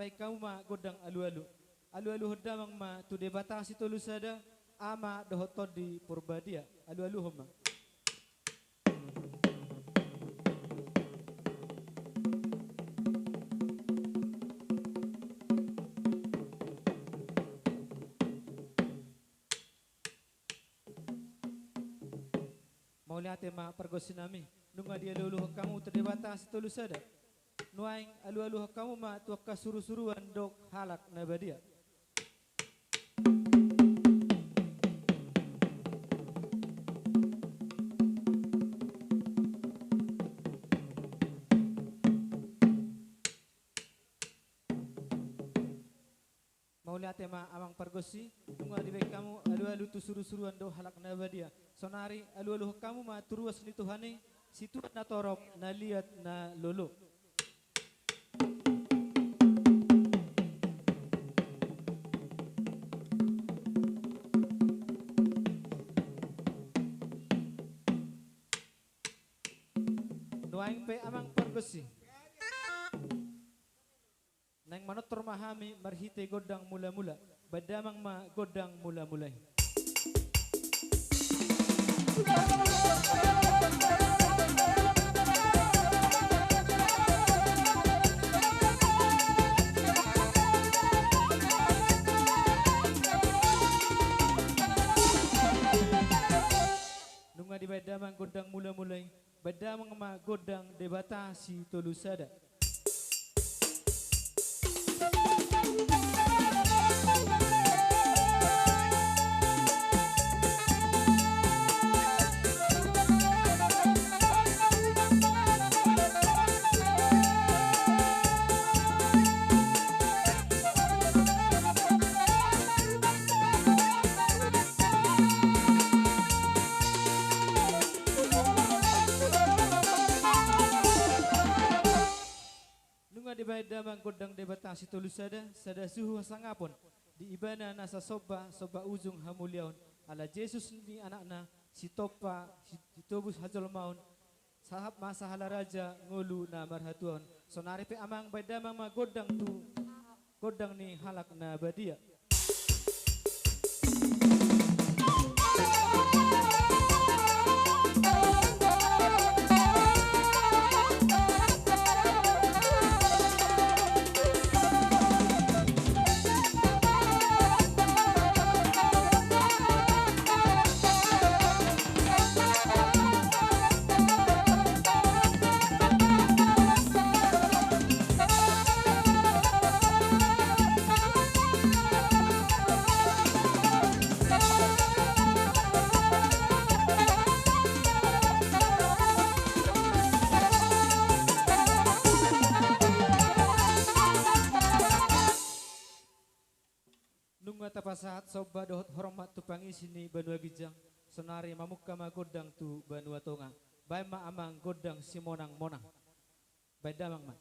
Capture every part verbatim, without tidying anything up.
Baen hamu ma gondang alualu. Alualuhon damang ma tu Debata Sitolusada, Ama dohot Tondi Porbadia. Alualuhon ma. Mauliate ma pargonsi nami, nunga dialualuhon hamu tu Debata Sitolusada. Nuaeng alualuhon hamu ma tu angka surusuruan dohot halak na badia. Mauliate ma amang pargonsi, nunga dibaen hamu alualu tu surusuruan dohot halak na badia. Sonari alualuhon hamu ma tu ruas ni Tuhan i, situan na torop, na liat, na lolo. Nuaeng pe amang pargonsi, naeng manortor ma hami marhite gondang mulamula. Baen damang ma gondang mulamula i. Nunga dibaen damang gondang mulamula i, baen damang ma gondang Debata Sitolusada. Nunga dibaen damang gondang Debata Sitolusada, sada suhu hasangapon di Ibana nasa somba, somba ujung hamuliaon, ala Jesus ni Anakna, sitompa, si-, sitobus hajolmaon, sahat ma sahala raja, ngolu na marhatuaon. Sonari pe amang, baen damang ma gondang tu gondang ni halak na badia. Nunga tapasahat somba dohot hormat tu pangisi ni banua ginjang, sonari mamungka ma gondang tu banua tonga. Baen ma amang gondang simonangmonang. Baen damang ma.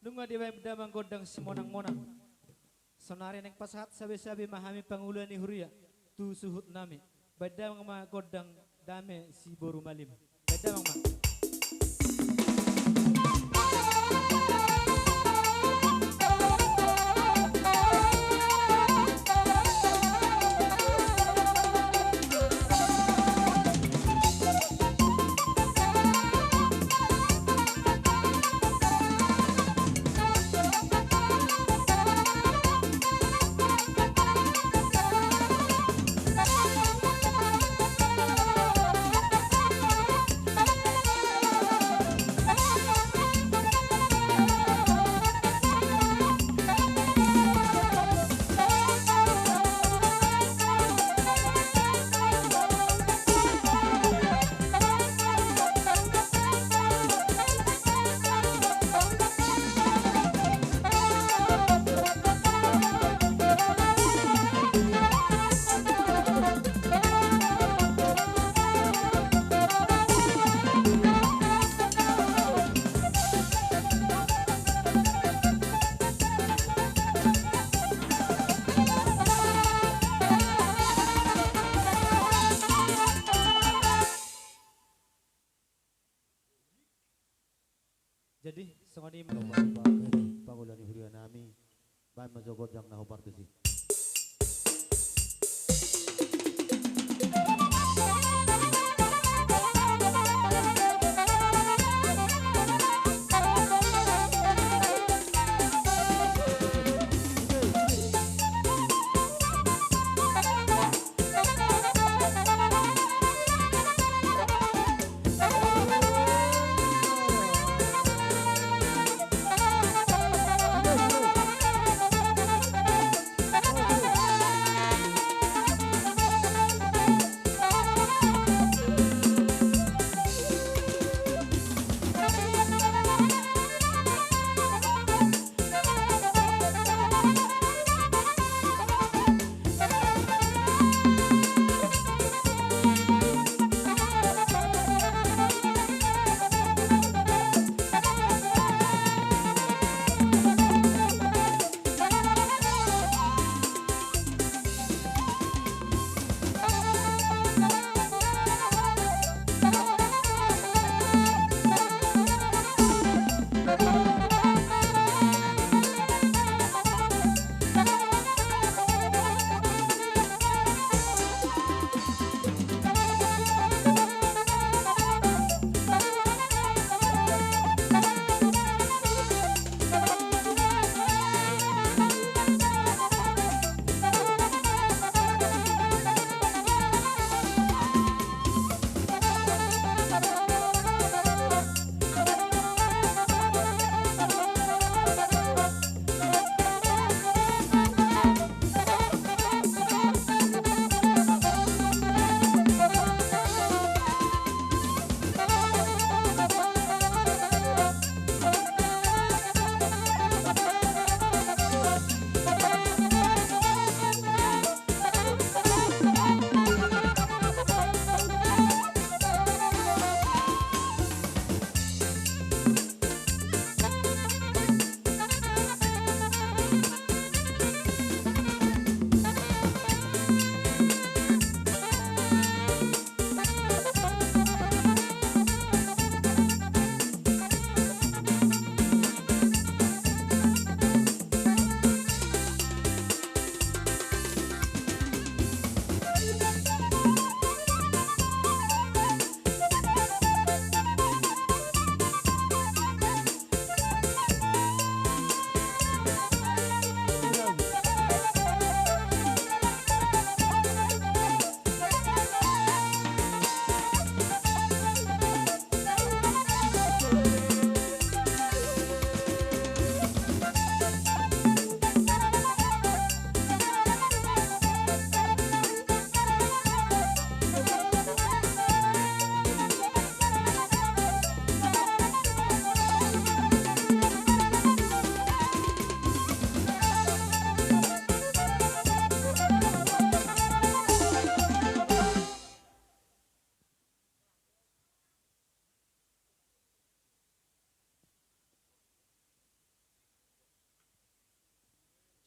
Nunga dibaen damang gondang simonangmonang. Sonari naeng pasahat sabesabe ma hami pangula ni huria tu suhut nami. Baen damang ma gondang dame siboru malim. Baen damang ma. Jadi, songon i ma. Loba, loba, pangula ni huria nami. Baen ma jo godang na hombar tusi.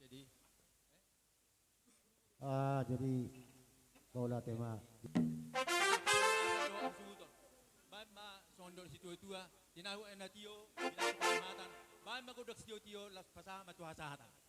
Jadi, ah, jadi, mauliate ma. Baen ma songon dok ni situatua, tinahu aek na tio, tinahu pangamatan. Baen ma godang sitiotio, laos pasahat ma tu hasahatan.